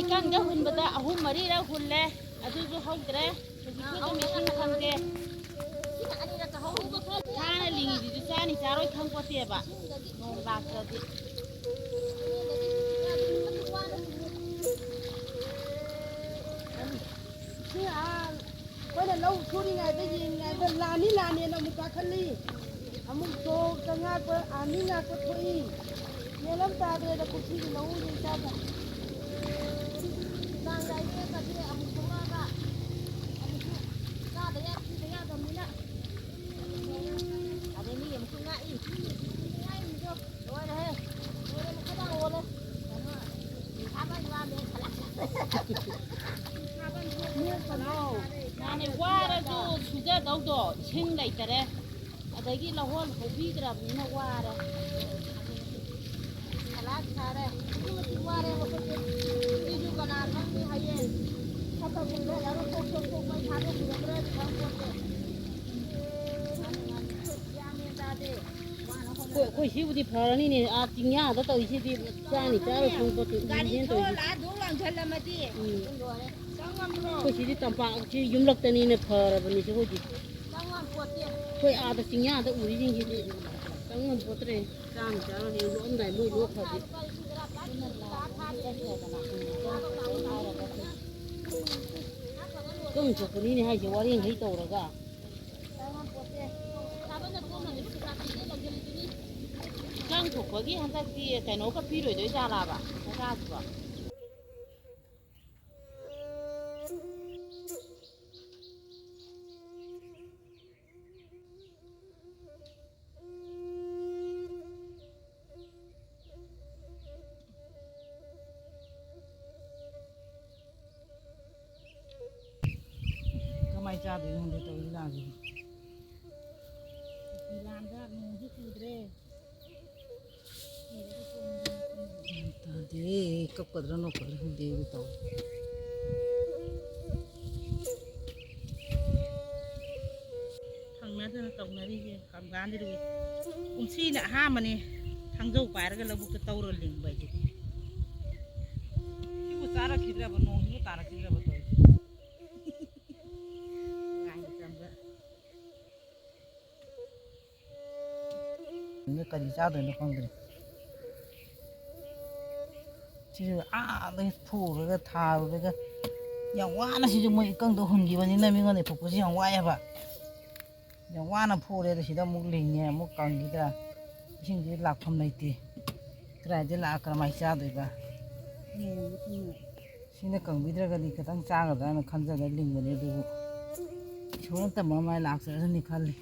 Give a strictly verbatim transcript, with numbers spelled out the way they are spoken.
ꯀꯥꯡꯗ ꯍꯨꯟꯕꯗ ꯑꯍꯨꯝ ꯃꯔꯤꯔꯛ ꯍꯨꯜꯂꯦ, ꯑꯗꯨꯁꯨ ꯍꯧꯗ꯭ꯔꯦ꯫ ꯍꯧꯖꯤꯛꯁꯨ ꯑꯗꯨꯝ ꯏꯁꯤꯡ ꯐꯪꯗꯦ꯫ ꯊꯥꯅ ꯂꯤꯡꯉꯤꯗꯨꯁꯨ ꯆꯥꯅꯤ ꯆꯥꯔꯣꯏ ꯈꯪꯄꯣꯠꯇꯦꯕ, ꯅꯣꯡ ꯂꯥꯛꯇ꯭ꯔꯗꯤ꯫ ꯏꯁꯤꯡ ꯑꯥ ꯑꯩꯈꯣꯏꯅ ꯂꯧ ꯁꯨꯔꯤꯉꯩꯗ ꯌꯦꯡꯉꯤꯉꯩꯗ ꯂꯥꯟꯅꯤ ꯂꯥꯟꯅꯦꯅ ꯑꯃꯨꯛ ꯀꯥꯈꯠꯂꯤ꯫ ꯑꯃꯨꯛ ꯁꯣꯔꯣꯛꯇ ꯉꯥꯛꯄ, ꯑꯥꯔꯃꯤ ꯉꯥꯛꯄ ꯊꯣꯛꯏ꯫ ꯃꯦꯟ ꯑꯃ ꯇꯥꯗ꯭ꯔꯦꯗ ꯀꯨꯝꯁꯤꯒꯤ ꯂꯧꯎ ꯏꯁꯤꯡ ꯆꯥꯗ꯫ ꯆꯥꯡ ꯅꯥꯏꯗꯦ ꯀꯗꯤ ꯑꯃꯨꯛ ꯊꯣꯛꯂꯛꯑꯒ ꯑꯃꯨꯛꯁꯨ ꯆꯥꯗ ꯌꯥ-, ꯊꯤꯗ ꯌꯥꯗꯕꯅꯤꯅ꯫ ꯑꯗꯩ ꯃꯤ ꯑꯃꯨꯛꯁꯨ ꯉꯥꯛꯏ꯫ ꯂꯣꯏꯔꯦꯍꯦ꯫ ꯂꯣꯏꯔꯦ, ꯃꯈꯥꯗ ꯑꯣꯜꯂꯦ꯫ ꯀꯩꯅꯣ, ꯃꯥꯅꯦ, ꯋꯥꯔꯁꯨ ꯁꯨꯖꯗꯧꯗꯣ ꯏꯁꯤꯡ ꯂꯩꯇꯔꯦ, ꯑꯗꯒꯤ ꯂꯧꯍꯣꯟ ꯍꯧꯕꯤꯗ꯭ꯔꯕꯅꯤꯅ ꯋꯥꯔꯦ꯫ ꯁꯂꯥꯛ ꯁꯥꯔꯦ꯫ ꯑꯗꯨꯛꯀꯤ ꯃꯇꯤꯛ ꯋꯥꯔꯦ ꯑꯩꯈꯣꯏꯁꯦ꯫ ꯁꯤꯁꯨ ꯀꯅꯥ ꯈꯪꯅꯤ ꯍꯌꯦꯡ ꯐꯠꯇ ꯀꯨꯏꯗ ꯌꯥꯔꯣ ꯀꯣꯛ ꯆꯣꯛ ꯆꯣꯛ ꯃꯩ ꯊꯥꯗꯣꯛꯈꯤꯒꯗ꯭ꯔꯥ ꯈꯪꯄꯣꯠꯇꯦ꯫ ꯒ꯭ꯌꯥꯟ ꯃꯦꯟ ꯇꯥꯗꯦ꯫ ꯑꯩꯈꯣꯏ, ꯑꯩꯈꯣꯏ ꯁꯤꯕꯨꯗꯤ ꯐꯔꯅꯤꯅꯦ, ꯑꯥ ꯆꯤꯡꯌꯥꯗ ꯇꯧꯔꯤꯁꯤꯗꯤ ꯆꯥꯅꯤ ꯆꯥꯔꯣꯏ ꯈꯪꯄꯣꯠꯇꯦ, ꯒꯥꯔꯤ ꯏꯟꯖꯤꯟ ꯊꯧꯔ ꯇꯧꯔꯤꯁꯦ꯫ ꯂꯥꯛꯑ ꯗꯣꯛ ꯂꯥꯡꯁꯤꯜꯂꯝꯃꯗꯤ ꯎꯝ꯫ ꯂꯣꯏꯔꯦ꯫ ꯆꯪꯉꯝꯗ꯭ꯔꯣ? ꯑꯩꯈꯣꯏ ꯁꯤꯗꯤ ꯇꯝꯄꯥꯛꯁꯤ ꯌꯨꯝꯂꯛꯇꯅꯤꯅ ꯐꯔꯕꯅꯤ ꯁꯤꯕꯨꯗꯤ꯫ ꯆꯪꯉꯝꯄꯣꯠꯇꯦ꯫ ꯑꯩꯈꯣꯏ ꯑꯥꯗ ꯆꯤꯡꯌꯥꯗ ꯎꯔꯤꯁꯤꯡꯁꯤꯗꯤ ꯆꯪꯉꯝꯄꯣꯠꯇ꯭ꯔꯦ꯫ ꯆꯥꯅꯤ ꯆꯥꯔꯣꯏ ꯍꯌꯦꯡ ꯂꯣꯛꯑꯝꯗꯥꯏ ꯃꯣꯏ ꯂꯣꯛꯈ꯭ꯔꯗꯤ꯫ ꯀꯪ ꯊꯣꯛꯄꯅꯤꯅꯦ ꯍꯥꯏꯁꯦ ꯋꯥꯔꯦꯡꯈꯩ ꯇꯧꯔꯒ꯫ ꯏꯀꯪ ꯊꯣꯛꯄꯒꯤ ꯍꯟꯗꯛꯇꯤ ꯀꯩꯅꯣꯒ ꯄꯤꯔꯣꯏꯗꯣꯏ ꯖꯥꯠꯂꯥꯕ ꯁꯔꯀꯥꯔꯁꯤꯕꯣ? ꯀꯃꯥꯏ ꯆꯥꯗꯣꯏꯅꯣ ꯈꯪꯗꯦ ꯇꯧꯔꯤ ꯂꯥꯟꯁꯤꯗꯤ꯫ ꯂꯥꯟꯗ ꯅꯣꯡꯁꯨ ꯆꯨꯗ꯭ꯔꯦ꯫ ꯒ꯭ꯌꯥꯟ ꯇꯥꯗꯦ, ꯀꯞꯀꯗ꯭ꯔꯥ ꯅꯣꯛꯀꯗ꯭ꯔꯥ ꯈꯪꯗꯦ ꯑꯩꯗꯤ ꯇꯧꯔꯤ꯫ ꯐꯪꯅꯗꯅ ꯇꯧꯅꯔꯤꯁꯦ ꯀꯝꯀꯥꯟꯗꯗꯤ? ꯀꯨꯝꯁꯤꯅ ꯑꯍꯥꯟꯕꯅꯤ ꯊꯥꯡꯖꯧ ꯄꯥꯏꯔꯒ ꯂꯧꯕꯨꯛꯇ ꯇꯧꯔ ꯂꯤꯡꯕ ꯍꯥꯏꯁꯤꯗꯤ꯫ ꯁꯤꯕꯨ ꯆꯥꯔ ꯅꯣꯡꯁꯤꯕꯨ ꯇꯥꯔꯛꯈꯤꯗ꯭ꯔꯕ ꯇꯧꯔꯤꯁꯦ꯫ ꯅꯣꯏ ꯀꯔꯤ ꯆꯥꯗꯣꯏꯅꯣ ꯈꯪꯗ꯭ꯔꯦ꯫ ꯁꯤꯁꯨ ꯑꯥꯗꯒꯤ ꯐꯨꯔꯒ ꯊꯥꯔꯨꯔꯒ ꯌꯥꯝ ꯋꯥꯅ, ꯁꯤꯁꯨ ꯃꯣꯏ ꯏꯀꯪꯗ ꯍꯨꯟꯈꯤꯕꯅꯤꯅ ꯃꯤꯉꯣꯟꯗ ꯐꯨꯛꯄꯁꯤ ꯌꯥꯝ ꯋꯥꯏꯑꯦꯕ꯫ ꯌꯥꯝ ꯋꯥꯅ ꯐꯨꯔꯦ, ꯑꯗ ꯁꯤꯗ ꯑꯃꯨꯛ ꯂꯤꯡꯉꯦ, ꯑꯃꯨꯛ ꯀꯪꯈꯤꯗ꯭ꯔꯥ? ꯏꯁꯤꯡꯗꯤ ꯂꯥꯛꯐꯝ ꯂꯩꯇꯦ꯫ ꯀꯗꯥꯏꯗꯒꯤ ꯂꯥꯛꯑ ꯀꯔꯝꯍꯥꯏꯅ ꯆꯥꯗꯣꯏꯕ? ꯁꯤꯅ ꯀꯪꯕꯤꯗ꯭ꯔꯒꯗꯤ ꯈꯤꯇꯪ ꯆꯥꯒꯗ꯭ꯔꯥꯅ ꯈꯟꯖꯔꯒ ꯂꯤꯡꯕꯅꯦ, ꯑꯗꯨꯕꯨ ꯏꯁꯣꯔꯅ ꯇꯝꯕ ꯑꯃ ꯂꯥꯛꯆꯔꯁꯅꯤ ꯈꯜꯂꯤ꯫